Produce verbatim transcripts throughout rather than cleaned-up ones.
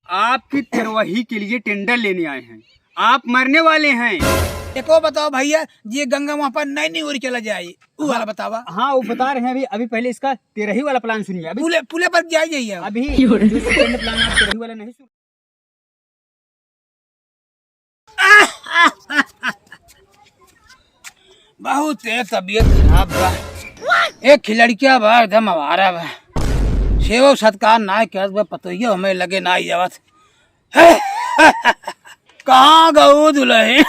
आपकी तेरवाही के लिए टेंडर लेने आए हैं, आप मरने वाले हैं। एको बताओ भैया, ये गंगा वहाँ पर नहीं, नहीं उड़ चला जाए, वो वाला बतावा। हाँ, वो बता रहे हैं अभी, अभी पहले इसका तेरही वाला प्लान सुनिए। अभी पुले, पुले पर जाए जाइए। अभी जो सुपरहिट प्लान आप तेरही वाला नहीं सुन बहुत तेज तबीयत खराब बा। एक खिलड़किया बा, एकदम आवारा बा। सेवा सत्कार ना करत बा, पतोहियो हमें लगे ना आई आवत। कहाँ गऊ दुलही?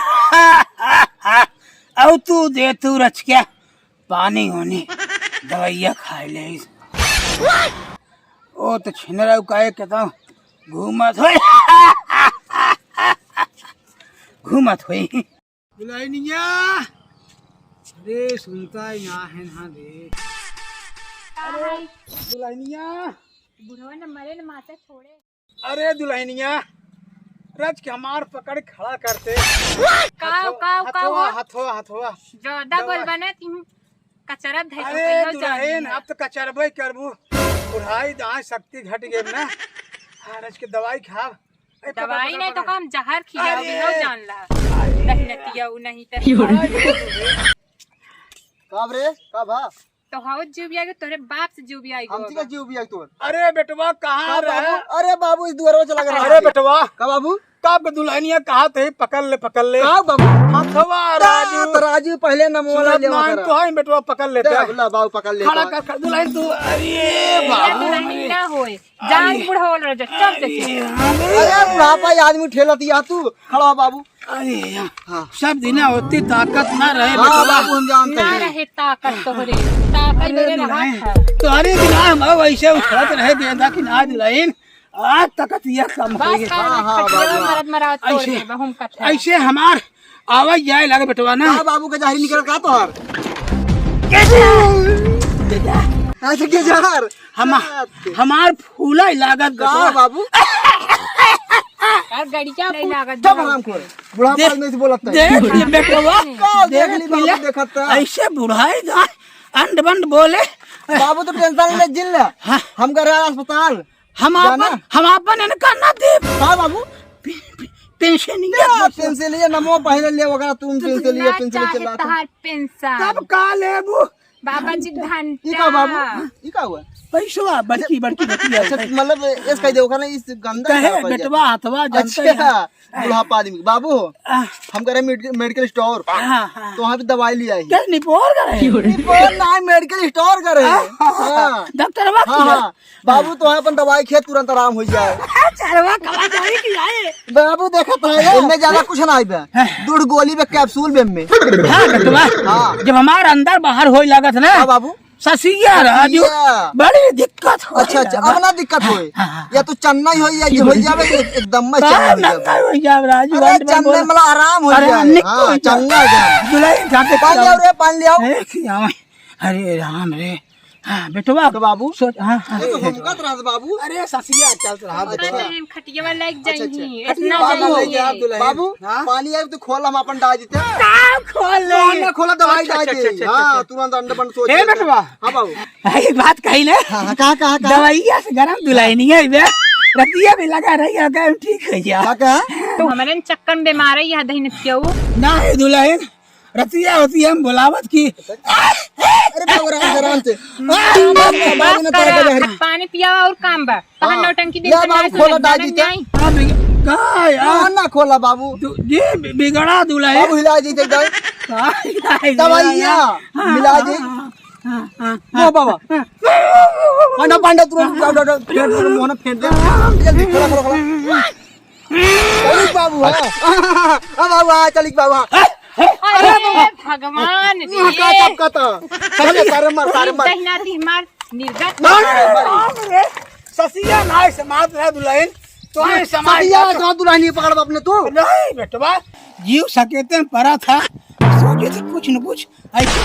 अउ तू दे तू रच के पानी होनी दवाइया खाए ले। ओ तो छिनरा काहे के तो घूमत होई। घूमत होई। दुलहिनिया, अरे सुनता ही ना है ना रे। अरे दुलहिनिया। बुढ़वा न मरे न माचा छोड़े। अरे दुलहिनिया, रच के हमार पकड़ खड़ा करते। का, हथवा, का, का हथवा, हुआ? हथवा, हथवा। ज्यादा दवा। बोलबा ना, तुम कचरा धइ के अरे कहियो जान दुलहिन, लिया। अब तो कचरबे करबू। बुढ़ाई दाई शक्ति घट गई ना। हाँ, रच के दवाई खाब। ए, पकड़, दवाई पकड़, नहीं तो पकड़। काम जहर खिया अरे। भी हो जान ला। अरे। नहीं नतिया उ नहीं ते। अरे। कब रे? कब हा? तो हाउ जीव भी आएगा, तोरे बाप से जीव भी आएगा हम बाबा। जीव भी आई तोर। अरे बेटवा, कहाँ का रहे? बाबू? अरे बाबू, इस दुआरवा चला गया। अरे बेटवा। का बाबू? का बे दुलहिनिया कहा थे, पकड़ ले, पकड़ ले। का बाबू? हथवा का राजू। तो राजू पहले नमो वाला सुनत लेवा नाम करा। तो है बेटवा, पकड़ लेते दे, हैं। ला बाबू, पकड़ लेते खड़ा हैं। कर, कर, दुलहिन तू, अरे ये बाबू। दुलहिन ना होए। जान अरे। बुढ़ा हो रहा, चल, चल, चल। अरे। अरे बुढ़ापा, ये आदमी ठेलत या तू। खड़ा हो बाबू। अरे यार, हाँ। सब दिना होती ताकत ना रहे हाँ, बेटवा। बाबू, हम जानते ना हैं। रहे ताकत तोहरे, ताकत अरे मेरे दुलहिन, हाथ है। तोहरे बिना हम अब ऐसे उछलत रहे बेंदा कि ना दुलहिन, आज ताकत यह कम बस करेंगे। कर, हाँ, हाँ, खटिया बाबू। मरद मरावत तोड़ ऐसे, दे, बहुम कथा। ऐसे हमार आवाज जाए लगे बेटवा ना। का बाबू के जहरी निकल का तोहर? ऐसे के जहर? हम, हमार फूला ही लागत का बेटवा। बाबू? यार, गड़िया नहीं लागत जब बा। हराम खोर। बुढ़ा देख, पाल में से बोलत है। देख ये बेटवा, का देख देख ली बाबू, पीला, देखत था। ऐसे बुढ़ाई जा, अंड बंड बोले। बाबू तो टेंशन ले, जिन ले। हाँ। हम कर रहा अस्पताल। हम जाना। आपन, हम आपन इनका ना देब। का बाबू? पे-, पे-, पेंशन नहीं क्या है। पेंशन लिए, नमो पहले ले वगैरह, तुम तू पेंशन लिए, ना पेंशन चाहे चिल्लाता। तहार पेंशन। तब का लेबू? बाबा जी घंटा। ई का बाबू? ई का हुआ? पैसवा, बड़की, बड़की बतिया अच्छा, है। मतलब, इस कह दे, ओकरा इस गंदा कहे, का पड़ बेटवा, जाता। हथवा, जानता अच्छा, है। बुढ़ापा आदमी। बाबू, आह। हम करे मेड-, मेडिकल स्टोर। हाँ, हाँ। तो वहाँ पे दवाई ले आई। क्या निपोर करे? निपोर ना, मेडिकल स्टोर करे। हाँ, हाँ। हाँ। डॉक्टरवा हाँ, की है? हाँ। बाबू, तो अपन दवाई खे, तुरंत आराम हो जाए। चरवा कवा जाई कि आए? बाबू, देखत है, इनमें ज्यादा कुछ ना आइबे। हाँ। दूध गोली बे, कैप्सूल बे में। हाँ, बेटवा। हाँ। जब हमार अंदर बाहर होई लागत ना, हाँ, बाबू। ससिया राजू, ससिया। बड़ी दिक्कत होई अच्छा, अच्छा, लागत। अब ना दिक्कत होई। हाँ, हाँ, या तो चन्ना ही होई, या ये होई जावे, एक-, एकदम में बाहर चन्ना हो नंगा जावे। होई जावे, राजू, अरे, अंदर चन्ना बोला। मला आराम हो अरे, जाए। हम निकल हाँ, जाए। चन्ना हो जाए। दुलाई जाके पानी खाओ। लाओ रे, पानी ले आओ। ए, खियाओ। अरे राम रे। हाँ, बेटवा। तो बाबू? सोच, हाँ, हाँ। ये तो घूमत रहत बाबू। अरे, ससिया चलत रहत अच्छा। बेटवा। अरे, खटिया वाला एक अच्छा, अच्छा। जाइही, खटिया इतना वाला जाइही। ले जा, दुल्हन। बाबू, हाँ? पानी आए तो खोल, हम अपन डाल देते। का खोल ले? कौन ना खोला, दवाई अच्छा, डाल अच्छा, दे। अच्छा, अच्छा, हाँ, अच्छा। तुरंत अंडे बंड सोच हे लेते। बेटवा। हाँ बाबू। एक बात कही ना। हाँ, हाँ, कहा, कहा, कहा? दवाइया से गरम दुल्हनिया है बे। रतिया भी लगा रही है, गरम ठीक हो गया। का कहा? तो हमरे न चक्कर में बीमार है, यह दही नतिया वो। ना है दुल्हन, रतिया होती हम बुलावत की। अरे बाबू, आराम से, आराम से। बाबू ने बस तारा करा, बजा रही। पानी पियावा और काम बा। तहन हाँ। नौटंकी दिन ले से बाबू, नाच खोला होले, डाल दीजिए। जाई। हाँ, बिग-, का यार? हाँ, ना खोला बाबू। तू, ये बि-, बिगड़ा दुल्हन। बाबू हिला दीजिए, जाए। का हिला दीजिए? दवाइया, हाँ, मिला हाँ, दे। हाँ, हाँ, हाँ, ओ बाबा। हाँ। पांडा, पांडा, तुरंत उठाओ, उठाओ, उठाओ। फेंक दे, मोहन, फेंक दे। जल्दी, खोला, खोला, खोला। चलिक बाबू, हाँ। हाँ, बाबू, हाँ, चलिक बाबू, हाँ। अरे भगवान रे। का, का, का, का? चले, सारे मार, सारे मार। दहिना दी मार, निर्गत। मार, मार, मार। ससिया नाय से मार रहा दुल्हन, तो आए समाज ससिया का का दुल्हन ये पकड़ अपने तू? नहीं बेटवा, जीव सकेते में पड़ा था, सोचे थे कुछ न कुछ ऐसे,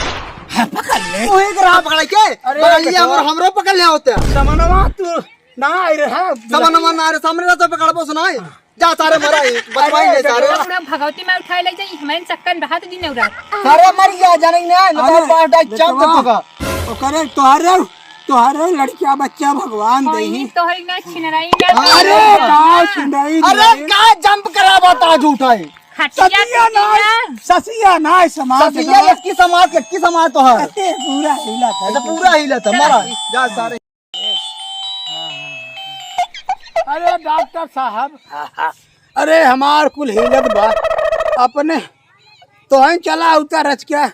हाँ, पकड़ ले। तू एक रहा पकड़ा के? अरे पकड़ लिया, बेटवा। और हमरो पकड़ लिया होते। समनवा तू ना आए रे, हाँ, समनवा ना रे, सामने रहता पकड़बो सुनाए। जा सारे मरा ही, बचवाई अरे, ले सारे। बेटवा। पूरा भगवती में उठाए ले जाई, हमारे चक्कर में हाथ दिन उड़ा। सारे मर गया, जाने के नहीं, मतलब अरे, बांस डाल, चाप बेटवा, दे पका। ओकरे तोहरे तोहरे लड़किया बच्चा भगवान होई देही। तो होई ना, छिनराई ना। अरे का छिनराई अरे रे? का जंप करावत आज उठाई? खटिया ससिया ना, टूटिया। ससिया ना समाज ससिया का। लटकी समाज, लटकी समाज तो है। अरे पूरा हिला था। अच्छा, पूरा हिला था, मारा। जा सारे। अरे डॉक्टर साहब, अरे हमार कुल हिलत बा, अपने तोहन चला उतर रच के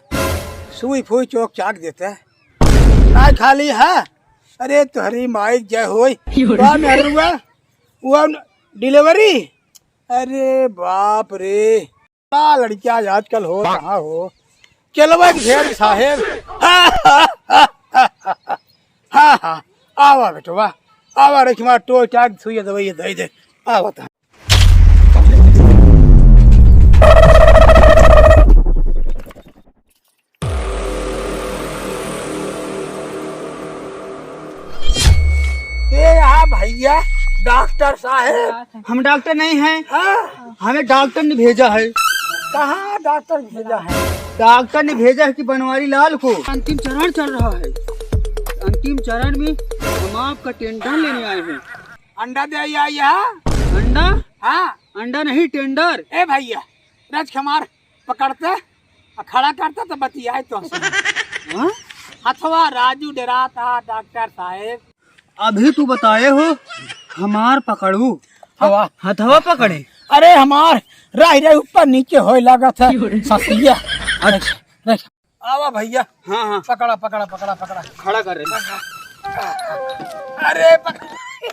सुई फुई चोक चाक देते। ना खाली है, अरे तोहरी माई जय होई। बा मेहरुआ, वो डिलीवरी, अरे बाप रे, का लड़किया आजकल हो कहाँ हो? चलवा के भेड़ साहेब। हाँ, हाँ, आवा बेटवा, आवा रे, हमार टोय टाक सुइया दवाई दे दे, आवा ता। ए, आ भैया, डॉक्टर साहेब। हम डॉक्टर नहीं हैं। हाँ। हमें डॉक्टर ने भेजा है। कहाँ डॉक्टर भेजा है? डॉक्टर ने भेजा है कि बनवारी लाल को। अंतिम चरण चल रहा है। अंतिम चरण में हम आपका टेंडर लेने आए हैं। अंडा दे आया, आया। अंडा? हाँ। अंडा नहीं, टेंडर। ए भैया, रच के हमार पकड़ते और खड़ा करते तो बतियाए तो। हाँ? हथवा राजू डराता डॉक्टर साहेब। अभी तू बताए हो, हमार पकड़ू। हवा। हथवा पकड़े। अरे हमार राह रे ऊपर नीचे होए लागत है। ससिया। अच्छा। रख। आवा भैया। हाँ, हाँ। पकड़ा, पकड़ा, पकड़ा, पकड़ा। खड़ा कर रहे। अरे पक-,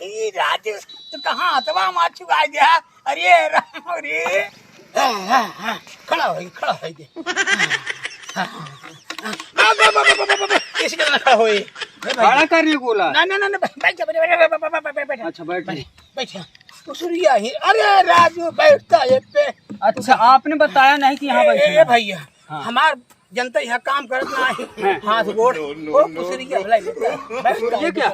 ई राजू, तू कहाँ हथवा मार छुआ गया? अरे राम रे। हाँ, हाँ, हाँ। खड़ा होई, खड़ा होई दे। हाँ, हाँ, हाँ। बा, बा, बा, इसी जगह खड़ा होई। ए भाई। खड़ा करने को बोला। ना, ना, ना, ना, बैठ जा, बैठ जा, बैठ जा, बैठ जा, बैठ जा। अच्छा, बैठ बैठ, जा। बैठ जा। कुसुरिया ही। अरे राजू, बैठता है पे। अच्छा, आपने बताया नहीं कि यहाँ ए, बैठना ए, है। भैया, हाँ। हमार जनता यहाँ काम करत ना है। हाँ। हाथ गोड़, वो कुसुरिया भलाई लेता है। बैठ जा। ये क्या?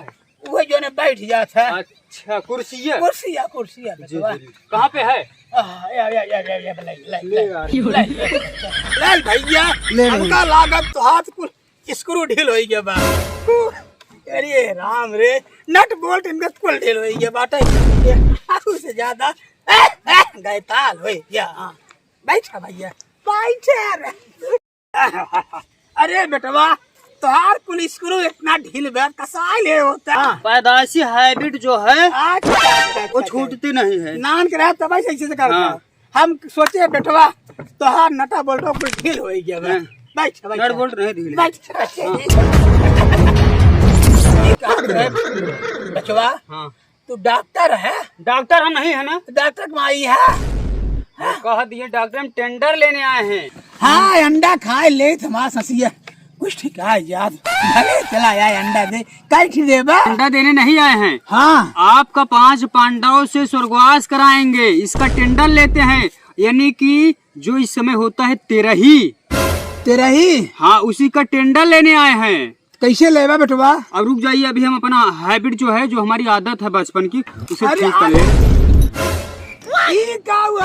वो जो ने बैठ जात है। अच्छा, कुर्सिया? कुर्सिया, कुर्सिया, जी, बेटवा। जी, जी। कहाँ पे है? आह, या, या, या, या, या, ले, ले, ले, ले ले, यार। ले, ले, ले, भैया, ले, ले। हमका लागत तो हाथ कुल स्क्रू ढील होई गया बा। अरे राम रे, नट बोल्ट इनका कुल ढील होई गया बाटे। ये आगू से ज्यादा गैताल होई गया। हाँ। बैठ जा भैया, बैठ जा रे। अरे बेटवा, तोहार कुल स्क्रू इतना ढील बा, कसाई ले होता। हाँ। पैदाइशी हैबिट जो है, अच्छा, अच्छा, वो अच्छा, छूटती नहीं है। नान के रहा तब ऐसे, ऐसे करता। हाँ। हम सोचे बेटवा, तोहार नटा बोल्टो कुल ढील होई गया बा। हाँ। बैठ, बैठ। नट बोल्ट नहीं ढील है। बैठ, बैठ। हाँ। ये कहा रे, बचवा, हाँ। तू डॉक्टर है? डॉक्टर हम नहीं है ना। डॉक्टर के माई है? हम कह दिए डॉक्टर, हम टेंडर लेने आए हैं। हाँ, अंडा खाए ले थमा ससिया। कुछ ठीक है यार। भले चला आया अंडा दे। काहे ठीक देबा? अंडा देने नहीं आए हैं। हाँ। आपका पांच पांडवों से स्वर्गवास कराएंगे, इसका टेंडर लेते हैं, यानी कि जो इस समय होता है तेरही। तेरही? हाँ, उसी का टेंडर लेने आए हैं। कैसे लेबा बेटवा? अब रुक जाइए, अभी हम अपना हैबिट जो है, जो हमारी आदत है बचपन की, उसे अरे ठीक कर आ- ले। ई का हुआ?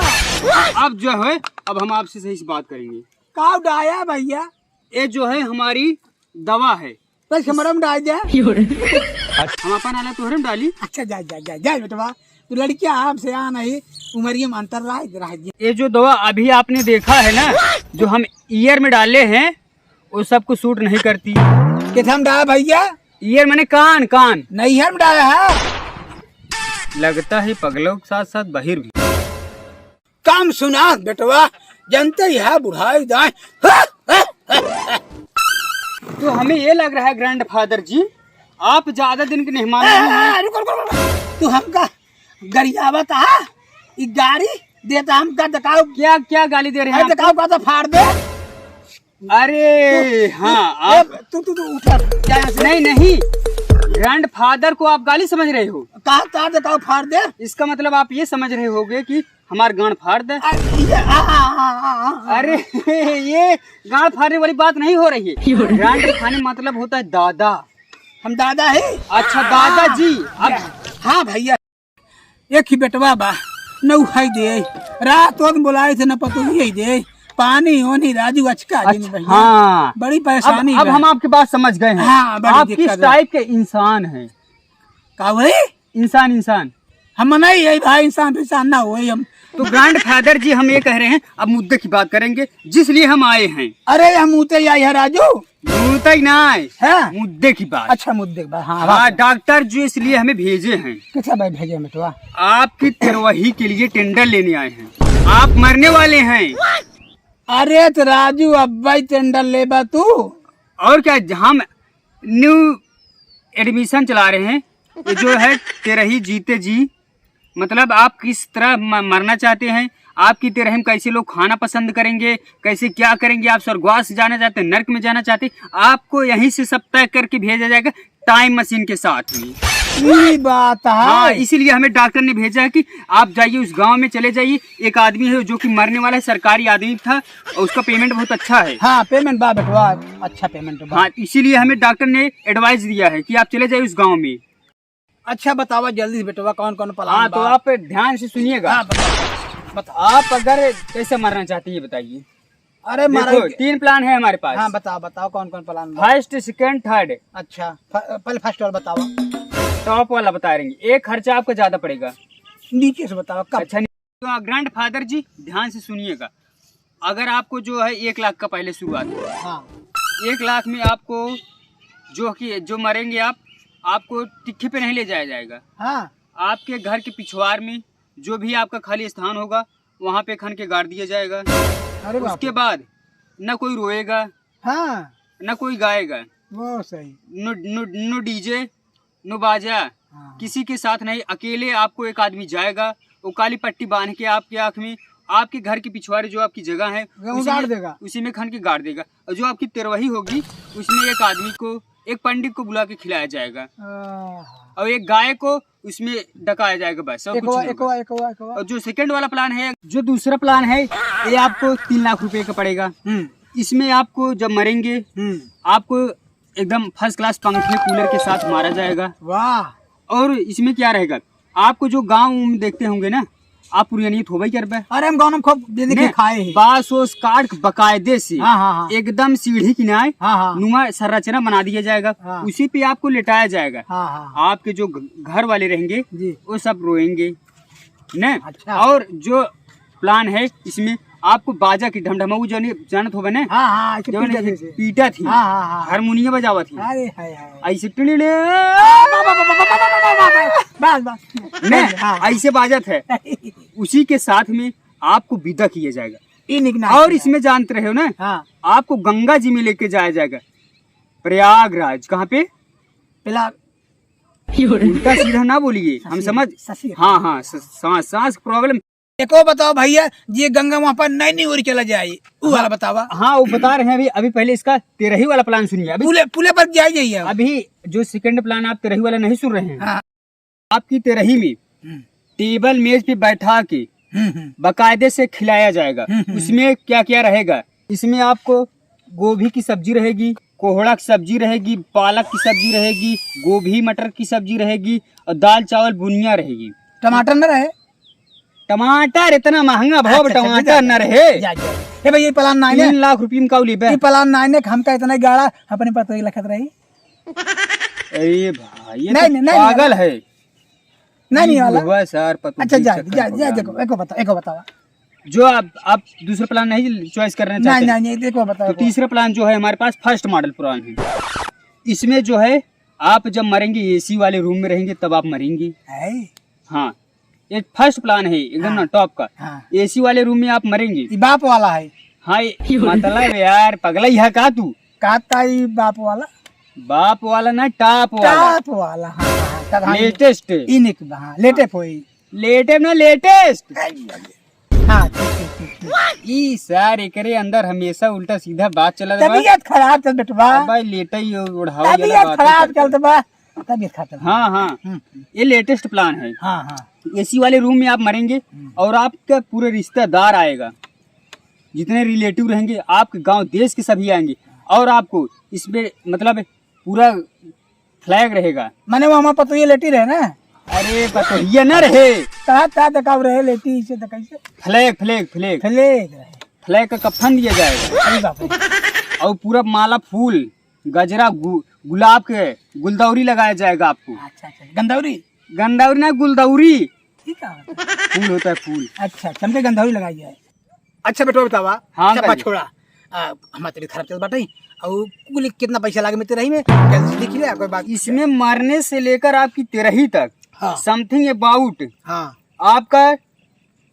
अब जो है, अब हम आपसे सही से बात करेंगे। का डाया भैया? ये जो है हमारी दवा है। बस हमरम डाल दे। हम अपन आला तोहरे में डाली। अच्छा, जा, जा, जा, जा बेटवा। तू लड़किया हमसे आ नहीं, उमरिया में अंतर रह, रह गया। ये जो दवा अभी आपने देखा है ना, जो हम ईयर में डाले हैं, वो सबको सूट नहीं करती। किथम डाला भैया? ईयर माने कान, कान। नैहर में डाला है। लगता है पगलों के साथ साथ बहिर भी। काम सुना बेटवा, जनते ही है बुढ़ाई दाए। तो हमें ये लग रहा है ग्रैंडफादर जी, आप ज्यादा दिन के मेहमान नहीं हैं। ए, रुको, रुको, रुको। तू हमका गरियावत आ? ई गारी देता हमका दिखाओ। क्या, क्या गाली दे रहे हैं अरे आप? दिखाओ का तो फाड़ दे। अरे तू, हाँ, तू, आप तू, तू, तू उठा, जा यहाँ से। नहीं, नहीं, ग्रैंडफादर को आप गाली समझ रहे हो? कहा, कहा दिखाओ फाड़ दे। इसका मतलब आप ये समझ रहे होगे कि हमार गांड फाड़ दे। अरे, ये, आ, आ, आ, आ, आ, आ। अरे, ये गांड फाड़ने वाली बात नहीं हो रही है। क्यों? गांड फाड़ने मतलब होता है दादा। हम दादा है? अच्छा, दादा जी, अब हाँ भैया, एक ही बेटवा बा, न उठाई दे, रात वक्त बोलाए थे न पतोही दे, पानी होनी राजू अचका दिन अच्छा, भैया। हाँ। बड़ी परेशानी अब, अब बा। हम आपकी बात समझ गए हैं। हाँ, बड़ी आप दिक्कत किस है। टाइप के इंसान हैं? का भाई? इंसान, इंसान। हम नहीं है भाई, इंसान तो इंसान ना होई हम। तो ग्रैंडफादर जी, हम ये कह रहे हैं, अब मुद्दे की बात करेंगे, जिसलिए हम आए हैं। अरे, हम मुद्दे आई है राजू। मुद्दा ही ना है। हैं? मुद्दे की बात। अच्छा, मुद्दे की बात। हाँ, हाँ, बात। डॉक्टर जो इसलिए हमें भेजे हैं। किस लिए भाई भेजे हैं बेटवा? आपकी तिरवही के लिए टेंडर लेने आए हैं। आप मरने वाले हैं। अरे तो राजू, अब भाई टेंडर लेबा तू? और क्या, हम न्यू एडमिशन चला रहे हैं। ये जो है तिरही जीते जी, मतलब आप किस तरह म-, मरना चाहते हैं, आपकी तिरही में कैसे लोग खाना पसंद करेंगे, कैसे क्या करेंगे, आप स्वर्गवास जाना चाहते हैं, नरक में जाना चाहते हैं, आपको यहीं से सब तय करके भेजा जाएगा टाइम मशीन के साथ में। ये बात है। हाँ, इसीलिए हमें डॉक्टर ने भेजा है कि आप जाइए उस गांव में, चले जाइए। एक आदमी है जो कि मरने वाला है, सरकारी आदमी था, और उसका पेमेंट बहुत अच्छा है। हाँ, पेमेंट बा बेटवा, अच्छा पेमेंट बा। हाँ, इसीलिए हमें डॉक्टर ने एडवाइस दिया है कि आप चले जाइए उस गांव में। अच्छा बतावा जल्दी से बेटवा, कौन कौन प्लान हाँ, तो बा? आप ध्यान से सुनिएगा। हाँ, बताओ, बताओ। आप अगर कैसे मरना चाहते हैं, ये बताइए। अरे देखो, महाराज, तीन प्लान है हमारे पास। हाँ, बताओ, बताओ, कौन कौन प्लान बा? First, second, third. अच्छा, फ-, पहले फर्स्ट वाला बताओ। टॉप वाला बता रहे हैं, एक खर्चा आपको ज्यादा पड़ेगा। नीचे से बताओ, कब? अच्छा, तो ग्रैंडफादर जी, ध्यान से सुनिएगा। अगर आपको जो है एक लाख का पहले शुरुआत हो, हाँ। एक लाख में आपको जो कि, जो मरेंगे आप, आपको तिक्खे पे नहीं ले जाया जाएगा। हाँ। आपके घर के पिछवाड़ में जो भी आपका खाली स्थान होगा, वहाँ पे खन के गाड़ दिया जाएगा। अरे बाप रे। उसके बाद न कोई रोएगा, हाँ। न कोई गाएगा। वो सही। No, no, no DJ, no बाजा, हाँ। किसी के साथ नहीं, अकेले आपको एक आदमी जाएगा, वो काली पट्टी बांध के आपके आँख में, आपके घर के पिछवाड़े जो आपकी जगह है, वो उसी गाड़ में, देगा। उसी में खन के गाड़ देगा। और जो आपकी तिरवही होगी, उसमें एक आदमी को, एक पंडित को बुला के खिलाया जाएगा। आहा। और एक गाय को उसमें डकाया जाएगा, बस, और कुछ एकवा, नहीं होगा। एकवा, एकवा, एकवा। और जो सेकंड वाला प्लान है, जो दूसरा प्लान है, ये आपको तीन लाख रुपए का पड़ेगा। हम्म। इसमें आपको जब मरेंगे, हम्म। आपको एकदम फर्स्ट क्लास पंखे कूलर के साथ मारा जाएगा। वाह। और इसमें क्या रहेगा, आपको जो गाँव में देखते होंगे ना, आप पुरानी थोबा ही करबे। अरे हम गाँव में खूब जिंदगी ने, खाए हैं। बांस ओस काट के बकायदे से हाँ, हाँ, हाँ। एकदम सीढ़ी किनारे हाँ, हाँ। नुमा संरचना बना दिया जाएगा, हाँ। उसी पे आपको लेटाया जाएगा। हाँ, हाँ। आपके जो घ-, घर वाले रहेंगे, जी। वो सब रोएंगे, ने? अच्छा। और जो प्लान है इसमें, आपको बाजा की ढमढमाऊ जाने, जानत होबे ने? हाँ, हाँ, ऐसे जो पीटा ने, जैसे। पीटा थी, हाँ, हाँ, हाँ। हारमोनिया बजावा थी। अरे, हाय, हाय। ऐसे टिड़िड़े। बस, बस, बस। ने? हाँ। ऐसे बाजत है। उसी के साथ में आपको विदा किया जाएगा। ई निक ना और किया। इसमें जानते रहे हो ना, हाँ। आपको गंगा जी में लेके जाया जाएगा, प्रयागराज। कहाँ पे? प्रयाग। उल्टा सीधा ना बोलिए, हम ससुर, समझ। ससुर। हाँ, हाँ, स-, सांस, सांस प्रॉब्लम। एको बताओ भैया, जे गंगा वहाँ पर नहीं, नहीं ओर चला जाए, वो वाला बतावा। हाँ, वो बता रहे हैं अभी, अभी पहले इसका तेरही वाला प्लान सुनिए। अभी पुले, पुले पर जाए जाइए। अभी जो सेकंड प्लान आप तेरही वाला नहीं सुन रहे हैं, हाँ। आपकी तेरही में हम्म। टेबल मेज पे बैठा के हम्म, हम्म। बाकायदे से खिलाया जाएगा। हम्म, हम्म। उसमें क्या क्या रहेगा? इसमें आपको गोभी की सब्जी रहेगी, कोहड़ा की सब्जी रहेगी, पालक की सब्जी रहेगी, गोभी मटर की सब्जी रहेगी और दाल चावल बुनिया रहेगी। टमाटर न रहे? टमाटर इतना महंगा भाव, अच्छा, अच्छा, टमाटर जा, न रहे। जा, जा। ए भाई, ये प्लान नाई ने। तीन लाख रुपये में काऊ लेबे? ये प्लान नाई ने, हमका इतना गाड़ा अपने पतोही लखत रही। अरे भाई, ये नहीं, तो नहीं, नहीं, पागल नहीं। है। नहीं, नहीं ये वाला। बुढ़वा सार पतोही अच्छा, जा, चक्कर जा, पड़ जा, रहा देखो, है। एको बता, एको बतावा। जो आप, आप दूसरा प्लान नहीं चॉइस करना नहीं, चाहते? नहीं, नहीं, देखो, बताओ, तो बताओ। तीसरा प्लान जो है हमारे पास फर्स्ट मॉडल प्लान है। इसमें जो है आप जब मरेंगे एसी वाले रूम में रहेंगे तब आप मरेंगे। है? हाँ, ये फर्स्ट प्लान है एकदम हाँ। ना टॉप का। हाँ। एसी वाले रूम में आप मरेंगे। ये बाप वाला है। हाँ, ये मतलब यार पगला ही है का तू? का ता ई बाप वाला? बाप वाला ना, टॉप वाला। टॉप वाला, हाँ, हाँ, हाँ, तब हम लेटेस्ट। ई निक बा, हाँ, लेटेप होई। लेटेप ना, लेटेस्ट। हाँ, ठीक, ठीक, ठीक, ठीक। ई सर, एकरे अंदर हमेशा उल्टा सीधा बात चलत बा। तबीयत खराब चल बेटवा। अब भाई लेटे ही ओढ़ाओ, ये तबीयत बात खराब करते। चलत बा। तबीयत खराब चलत बा। हाँ, हाँ। हम्म। ये लेटेस्ट प्लान है। हाँ, हाँ। एसी वाले रूम में आप मरेंगे हम्म। और आपका पूरे रिश्तेदार आएगा, जितने रिलेटिव रहेंगे, आपके गांव देश के सभी आएंगे और आपको इसमें मतलब पूरा फ्लैग रहेगा। माने वो हमार पतोहिया लेटी रहे ना? अरे पतोहिया ना रहे। कहा, कहा देखाव रहे लेटी इसे तो कैसे? Flag, flag, flag. फ्लैग रहे। फ्लैग का कफन दिया जाएगा। अरे बाप रे। और पूरा माला फूल, गजरा, गु-, गुलाब के गुलदौरी लगाया जाएगा आपको। अच्छा, अच्छा, गंदौरी? गंदौरी ना, गुलदौरी। ठीक है। फूल होता है, फूल। अच्छा, चमके गंदौरी लगाई जाए। अच्छा बेटवा, बतावा। हाँ, सब अंकल जी। छोड़ा। आ, हमार तबीयत खराब चल बाटे। और कुल कितना पैसा लागे में तेरही में? जल्दी से लिख ले, कोई बात। इसमें मरने से लेकर आपकी तेरही तक, हाँ। Something about, हाँ। आपका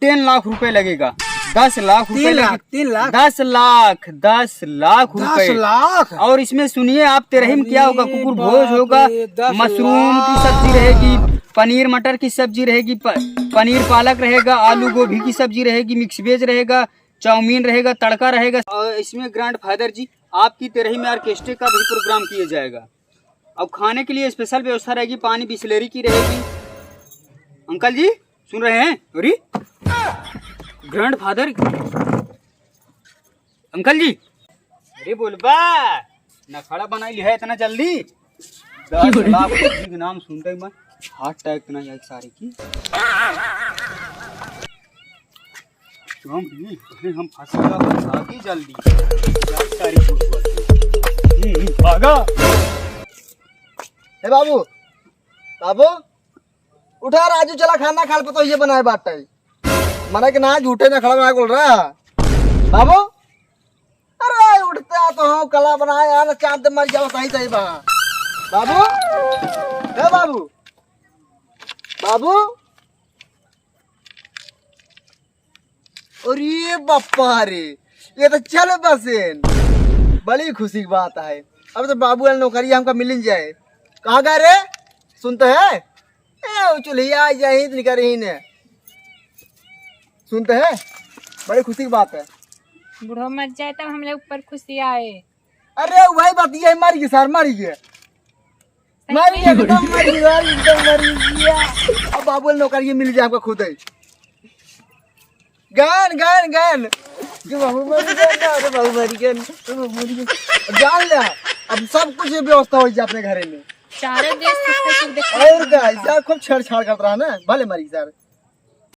टेन लाख रुपए लगेगा। दस लाख रुपए तीन लाख, लगे-, तीन लाख? दस लाख, दस लाख दस रुपए। लाख? और इसमें सुनिए, आप तेरही में क्या होगा? अरे कुकुर भोज बाप होगा, रे, दस मशरूम की लाख। सब्जी रहेगी, पनीर मटर की सब्जी रहेगी, प-, पनीर पालक रहेगा, आलू गोभी की सब्जी रहेगी, मिक्स वेज रहेगा, चाउमीन रहेगा, तड़का रहेगा। और इसमें ग्रैंडफादर जी, आपकी तेरही में ऑर्केस्ट्रा का भी प्रोग्राम किया जाएगा। और खाने के लिए स्पेशल व्यवस्था रहेगी, पानी बिसलेरी की रहेगी। अंकल जी, सुन रहे हैं? अरे, ग्रैंडफादर, अंकल जी, अरे बोलबा, नखड़ा बनाई लिहा इतना जल्दी? दस लाख रुपये के नाम सुनते ही मैं हार्ट अटैक ना आई सारे की। तुम भी, अरे हम फंस गया, भागी जल्दी। क्या सारी बोलबा? हम्म, भागा। ए बाबू, बाबू, उठा राजू, चला खाना खा ले, पतोहिए बनाए बाटे। मने के ना झूठे ना खड़ा ना बोल रहा। बाबू, अरे उठता तो हम कला बनाए यार, चांद मर जाओ सही सही बा। बाबू, ए बाबू, बाबू, अरे बापा रे, ये तो चल बसेन। बड़ी खुशी की बात है, अब तो बाबू वाला नौकरी हमका मिल जाए। कहाँ गए रे? सुनते है? ए, वो चुल्हिया आ जाए, ही तो निकल रही ने। सुनते है? बड़ी खुशी की बात है। बूढ़ो मर जाए तब हमरे ऊपर खुशी आए। अरे वही बात, ये मर गई सर, मर गई। सही मर में? गई, एकदम मर गई यार, एकदम मर गई। अब बाबू वाला नौकरी मिल जाए आपका खुद ही। Gun, gun, gun. ये बाबू मर गया ना, अरे बाबू मर गया, अरे बाबू मर गया। जान ले, अब सब कुछ व्यवस्था हो जाए अपने घरे में। चारों देश सुख सुख देखा और क्या, ऐसा खूब छेड़छाड़ करता रहा ना, भले मरी सर।